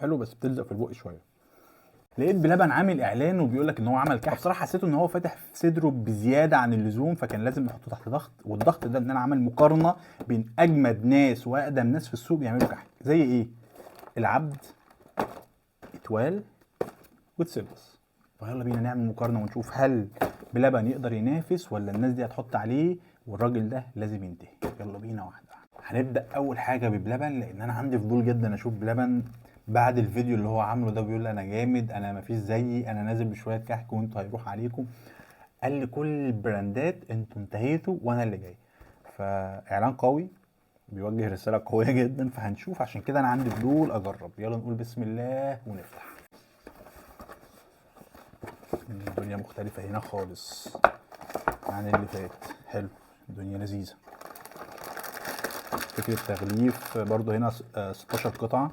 حلو بس بتلزق في البق شوية. لقيت بلبن عامل اعلان وبيقول لك ان هو عمل كحك. بصراحة حسيته ان هو فاتح في صدره بزيادة عن اللزوم، فكان لازم نحطه تحت ضغط، والضغط ده ان انا عامل مقارنة بين اجمد ناس واقدم ناس في السوق بيعملوا كحك، زي ايه؟ العبد، اتوال، وتسيلس. فيلا بينا نعمل مقارنة ونشوف هل بلبن يقدر ينافس ولا الناس دي هتحط عليه والراجل ده لازم ينتهي. يلا بينا واحدة واحدة. هنبدا اول حاجة ببلبن، لان انا عندي فضول جدا اشوف بلبن بعد الفيديو اللي هو عامله ده. بيقول انا جامد، انا مفيش زيي، انا نازل بشوية كحك وانتوا هيروح عليكم. قال لكل البراندات انتوا انتهيتوا وانا اللي جاي. فاعلان قوي بيوجه رسالة قوية جدا، فهنشوف. عشان كده انا عندي فضول اجرب. يلا نقول بسم الله ونفتح. الدنيا مختلفة هنا خالص عن اللي فات. حلو، الدنيا لذيذة. فكرة تغليف برضو هنا 16 قطعة.